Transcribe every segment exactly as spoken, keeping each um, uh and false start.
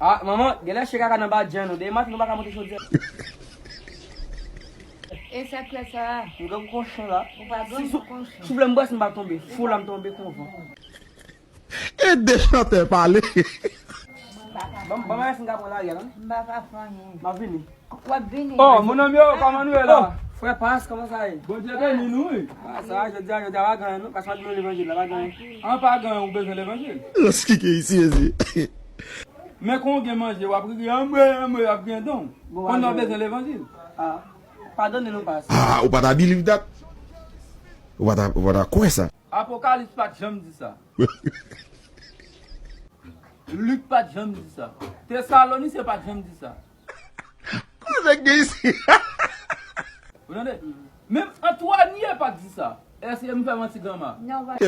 Ah, manman, genlè chè kaka nan badjan nou. Demen maten nou pa ka monte chodiè. E sa k fè sa? M gen kochon la. Ou pa gen kochon. Si w vle m bwè si m pa tonbe. Fou la m tonbe konvan. Ede chantè pale. Ban m, ban m wè si m ka pran lari a, non? M pa ka fè anyen. M ap vini. W ap vini. Oh, mon ami, oh, kòman nou ye la? Oh, frè Pas, kòman sa ye? Bondye beni nou, wi. Ah, sa, jodi a, jodi a, pa gen anyen, non, paske nou levanjil la, pa gen anyen. An pa gen anyen, ou bezwen levanjil? Let's kick it, isi, isi. Men kon w gen manje, w ap ri, anmwe, anmwe, w ap gen don. Bon, kounye a w bezwen levanjil. Ah, padone nou, Pas. Ah, ou pa ta believe that? Ou pa ta, ou pa ta kwè sa? Apokalips pa t janm di sa. Lik pa t janm di sa. Tesalonisenn pa t janm di sa. Koze k gen isi? Ou tande? Menm Antwanye pa t di sa. Èske m fè manti, granma? Non, pa.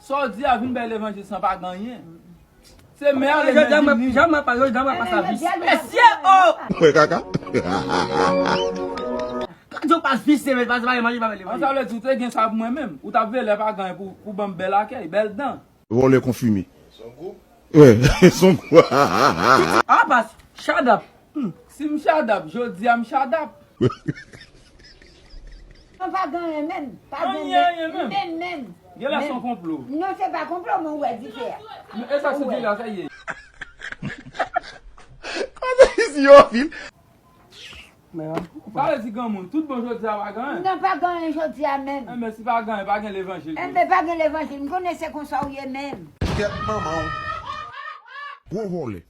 Sa w di a vin bay levanjil san pa gen anyen. Se mè a levanjil. Jodi a mwen pa, jodi a mwen pa sa visye. Mesye, oh! Mwen kaka. Jodi a w pa visye, men pa se pa levanjil, pa levanjil. An, sa vle di ou te gen sa pou mwen menm. Ou t ap vle lè pa gen anyen pou, pou ban m bèl akèy, bèl dan. Vòlè konfime. Son gou. Wi, son gou. Ah, Pas, shut up. Hmm. Si m shut up, jodi a m shut up. Non, pa gen anyen menm. Pa gen anyen, anyen menm. Menm, menm. Genlè se yon konplo. Non, se pa konplo, men ou wè dife a. Men e sa se di la, sa ye. Koze isi yo vin. Men, ou pa vle di granmoun, tout bon jodi a pa gen anyen. Non, pa gen anyen jodi a menm. Enben, si pa gen anyen, pa gen levanjil. Enben, pa gen levanjil. M konnen se konsa ou ye menm. Kèt manman w. Gwo vòlè.